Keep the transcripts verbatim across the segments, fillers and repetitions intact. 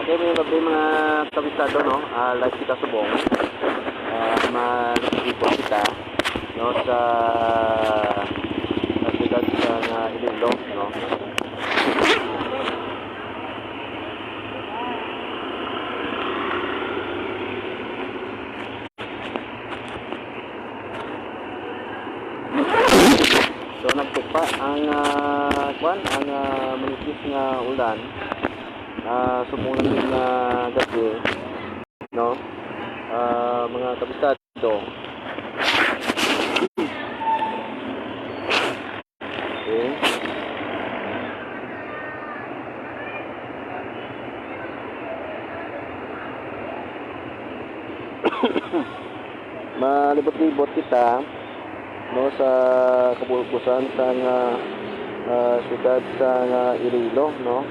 Okay, may gabi mga kabisado, no? Ah, live kita subong. Ah, malibot kita, no, sa, sa siyudad sa nga Iloilo, no? So, nagtupa ang, ah, kwan, ang, ah, manipis nga ulan, ah, subong na nga gabi, no? Ah, mga kabisado. Okay. Malibot-libot kita, no, sa kabulbusan sa nga, ah, siyudad sa nga Iloilo, no?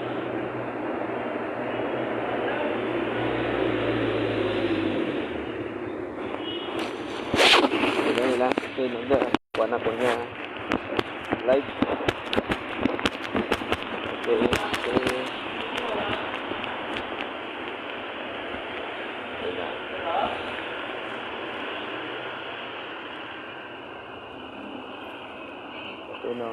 Sige lang, sige lang. Kuha na ko niya. Live. Okay, okay. Okay na.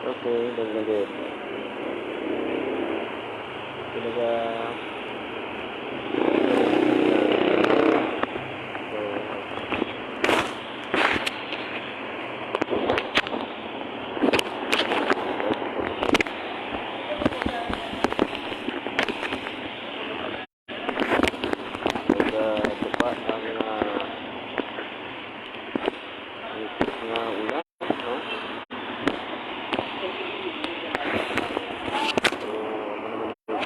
Okay, dagdag. Talaga. So, Nagatupa ang, ah, nipis nga ulan, no? So, ano naman yung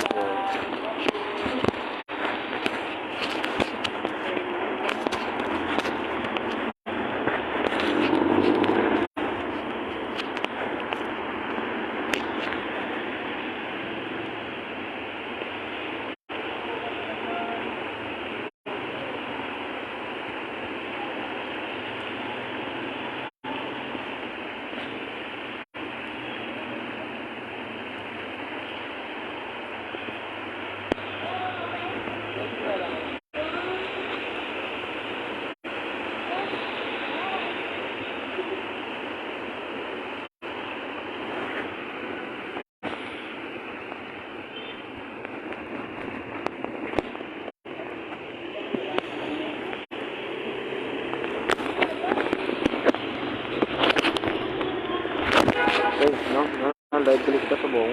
Okay, no? Ah, live balik ka subong.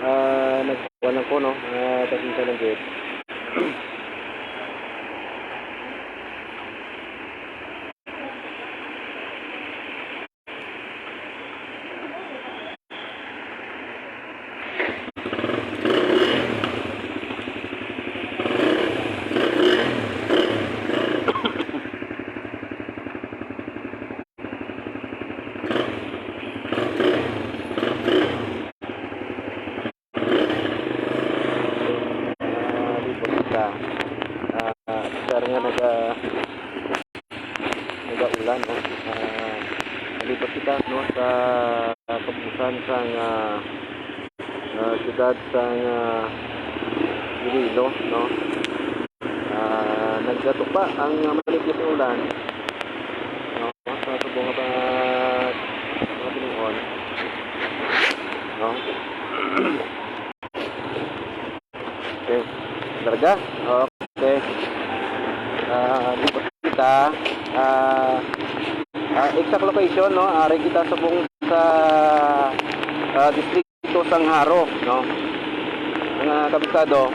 Ah, nagkuha lang ko, no? Ah, pasensya lang gid. Ah, di po kita. Ah, sir nga naga-, nagaulan, no? Ah, nalipat kita, no, sa kapusan sang, ah, ah, siyudad sang, ah, Iloilo, no? Ah, nagatupa ang, ah, manipis nga ulan, no? Sa subong nga mga, mga binuon, no? Okay. Larga. Okay. Ah, di ba kita, ah, ah, exact location, no? Ari kita subong sa, ah, distrito sang Jaro, no? Mga kabisado.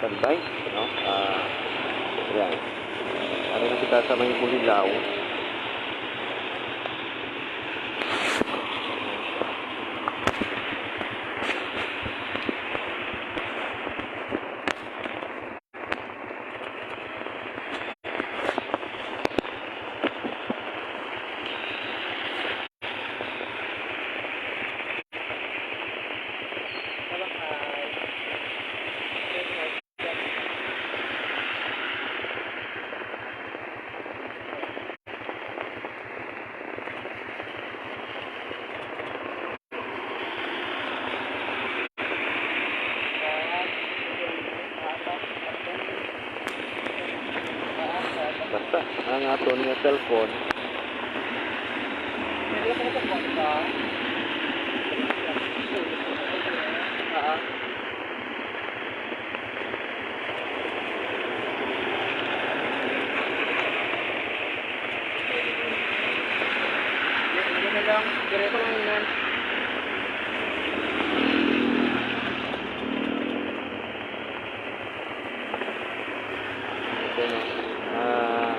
Tanbay, no? Ah, yan. Ano na kita sa may Bulilaw? Basta, ang aton nga cellphone. Ah. Ano na lang, diretso lang yan. Ito na. Ah.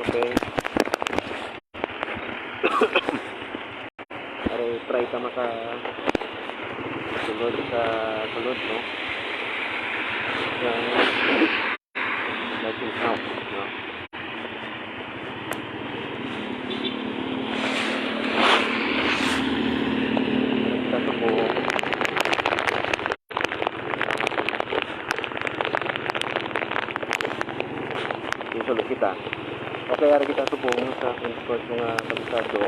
Okay. Aray, try ka maka sulod sa sulod, no? Yan. Like and count, no? Sa tubo. Susunod kita. Okay, ari kita subong sa Queens Court nga kabisado.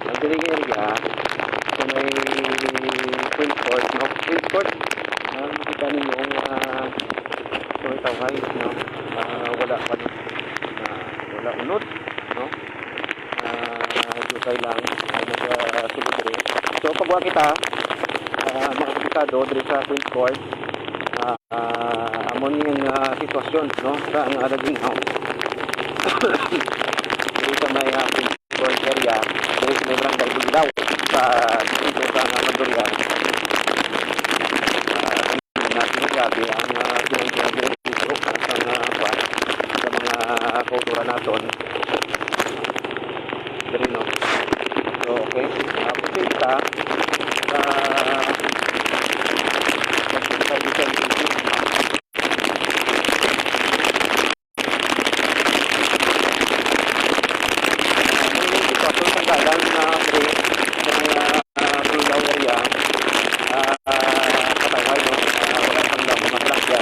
Ang diri nga area, sa may Queens Court, no? Queens Court, ah, makita ninyo nga, ah, sa may Tawhay, no? Ah, wala pa, no? Ah, wala unod, no? Ah, dugay lang, ah, nag-, ah, sulod diri. So, pagwa kita, ah, mga kabisado, diri sa Queens Court, ah, Ah, amo ni ang, ah, sitwasyon, no, sa ang, ah, Laginaw. Diri sa may, ah, Queens Court area, diri sa may barangay Bulilaw, sa distrito sa, ah, Mandurrial. Ah, na sinasabi ang, ah, pinagdinadinadyo sa, ah, kwan, sa mga kultura naton. Diri, no? So, okay. Tapos yung isa, ah, sa, sa, sa, Ang sitwasyon sa dalan na diri sa mga, ah, Bulilaw area, ah, patay, no? Ah, wala pang daw mga grasya.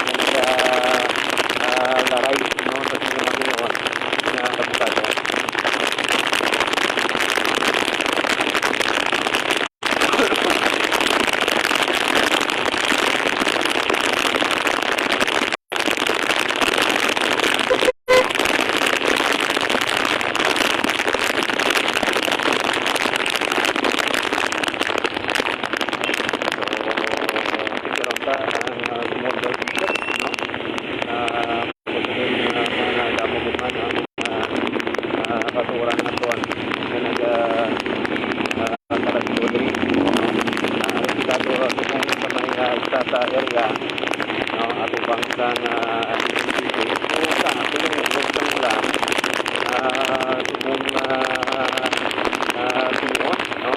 Ang, ah, ah, laray, no, sa mga Ginoo nga kabisado. So, picture ang ta-, ang, ah, small boy picture, no? Ah, pagkasin, ah, mga damo mo man, ah, mga, ah, basura na to, ah, na nag-, ah, ah, kalat ko diri, no? Ah, ang kita to, ah, sa may, ah, Estata area, no? Ato pang sa, ah, sa, sa, ah, subong, ah, ah, Simeon, no?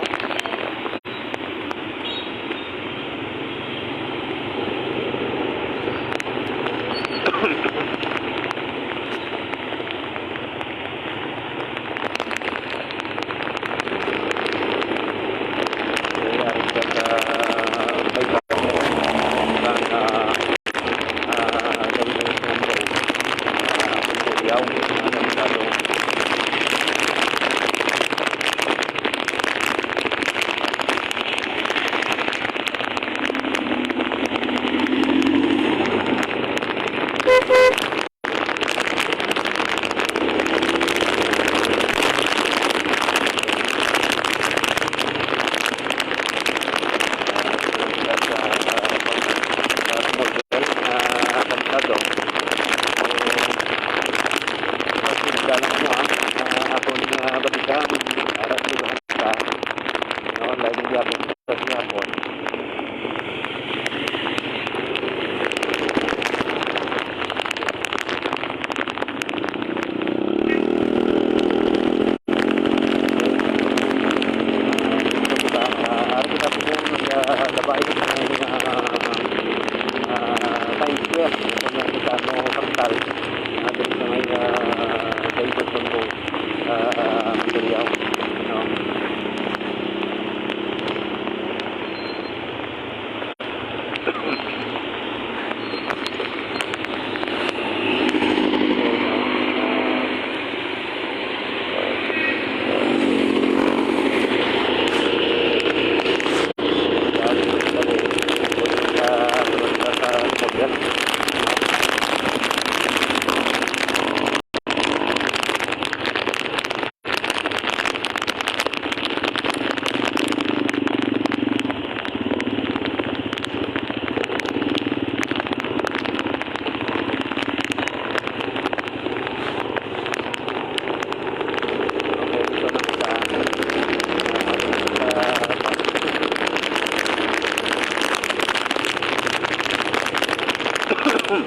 So,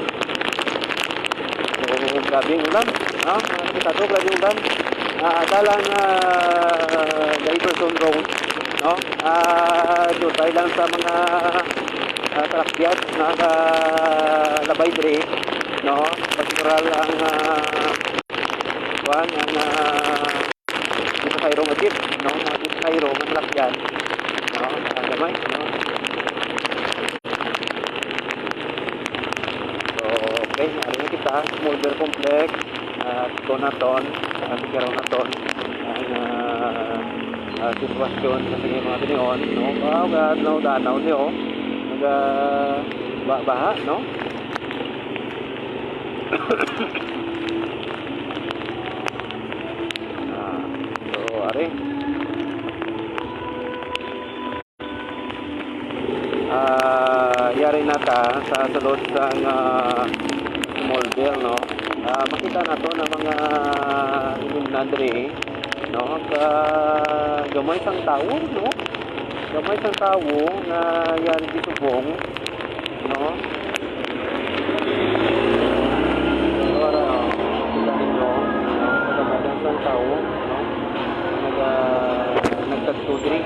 grabe ang ulan, no? Mga kabisado, grabe ang ulan. Ah, dalan, ah, Diverson Road, no? Ah, dutay lang sa mga, ah, sasakyan nga nagalabay diri, no? Particular ang, ah, kuwan, ang, ah, dito sa Irong Adib, no? Mga dito sa Irong, ang lakyan, no? Ah, gamay, no? So, okay, ari na kita, Small Bear Complex, ah, ito naton, ah, tikiraw naton ang, ah, ah, sitwasyon sa mga tinion, no? Ah, danaw, danaw niyo, oh. Nag, ah, ba-, baha, no? Ah, so, ari. Ah, yari na ta sa sulod sang Small Bear, no? Ah, makita naton ang mga ilimnan diri, no? Ka gamay sang tawo, no? Gamay sang tawo nga yari gisubong, no? Para, oh, kita ninyo, no? Kadaghan sang tawo, no? Naga-, nagkadto diri.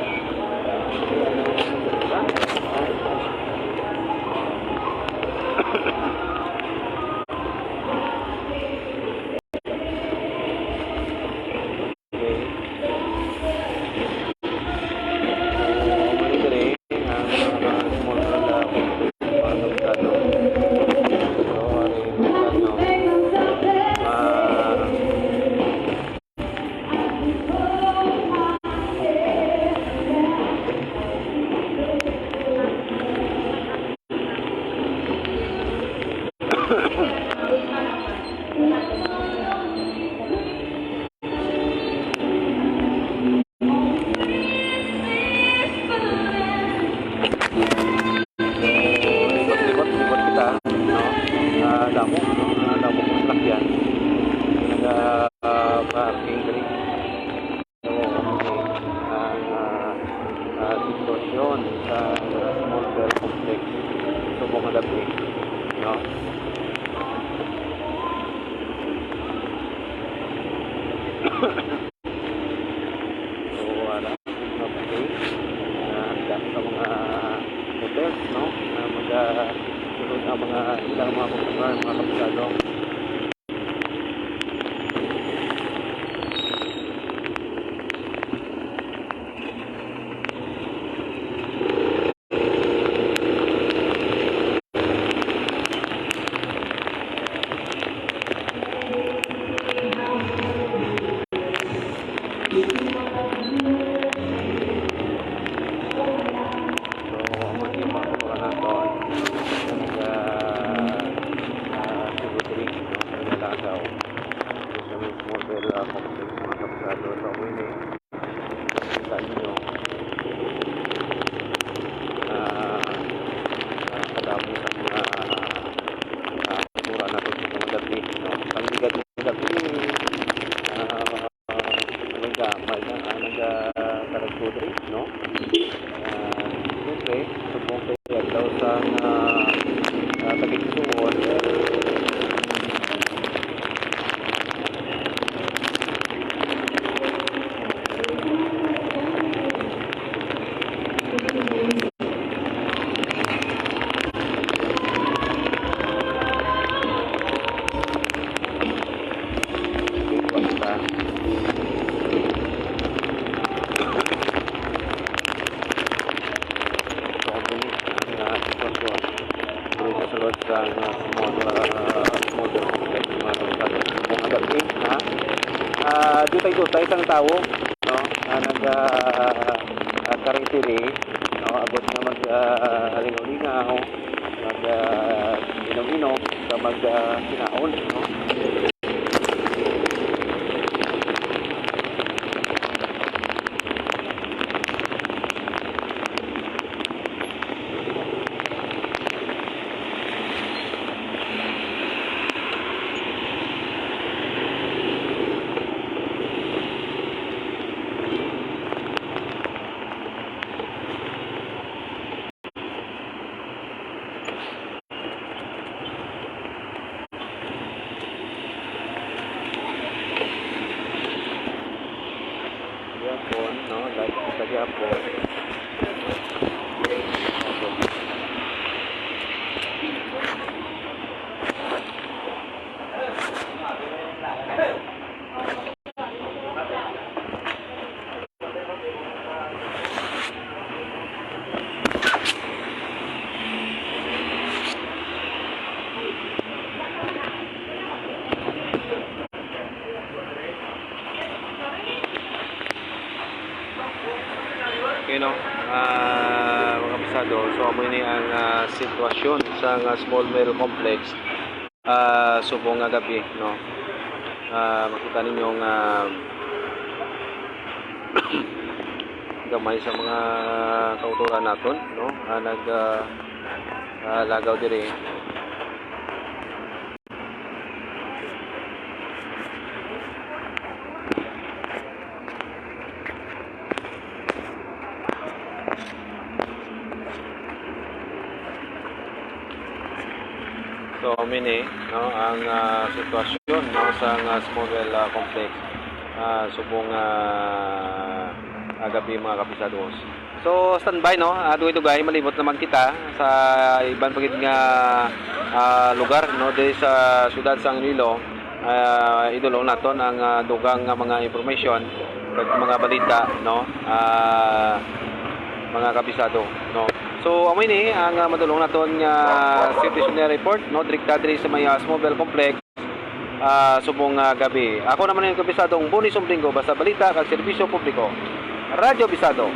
Libot-libot kita, no? Ah, damo, no? Ah, damo ang sasakyan. Naga, ah, parking diri. So, ang, ah, ah, sitwasyon sa, ah, Small Bear Complex subong nga gab-i, no? So, wala, mga building, ah, dami sa mga hotels, no? Na mag, ah, sulod ang mga ilang mga customer, mga kabisado. So, amo ni mga kapwa naton, ang, ah, ah, secretary, no, sa Nalagaw. Sa mismo, pero ako, mga kapsado, sa Winnie, sa inyo, ah, ah, kadamo sa mga, ah, mura na sa mga gabi, no? Pag gabi, gabi, ah, Talaga, may na, ah, nag, ah, karagto diri, no? Ah, siyempre, subong kay adlaw sa, ah, ah, tagipusoon. Diri sa sulod sa, ah, small, ah, small complex, mga kabisado. Mga gabi, ha? Ah, dutay-dutay sang tawo, no? Ah, nag, ah, ah, karing siri, no? Abot nga mag, ah, lingaw-lingaw, mag, ah, inom-inom, sa mag, ah, kinaon, no? Sa gihapon. Okay, no? Ah, mga kabisado, so amo ini ang, ah, sitwasyon sa nga small mill complex, ah, subong nga gab-i, no? Ah, makita ninyo nga gamay sa mga kautoran naton, no? Ah, nag, ah, ah, lagaw diri. So, amo ini, no, ang, ah, sitwasyon, no, sa nga small mill, ah, complex, ah, subong, ah, ah, gab-i, mga kapisados. So, standby, no? Ah, dugay-dugay, malibot naman kita sa iban pa gid nga, ah, lugar, no, diri sa siyudad sang Iloilo. Ah, idul-ong naton ang, ah, dugang nga mga information kag mga balita, no? Ah, mga kabisado, no? So, amo ini ang, ah, madul-ong naton nga situational report, no? Direkta diri sa may, ah, small mill complex, ah, subong nga gab-i. Ako naman ang kabisadong Boni Sumblingo, basta balita kag serbisyo publiko. Radyo Bisado.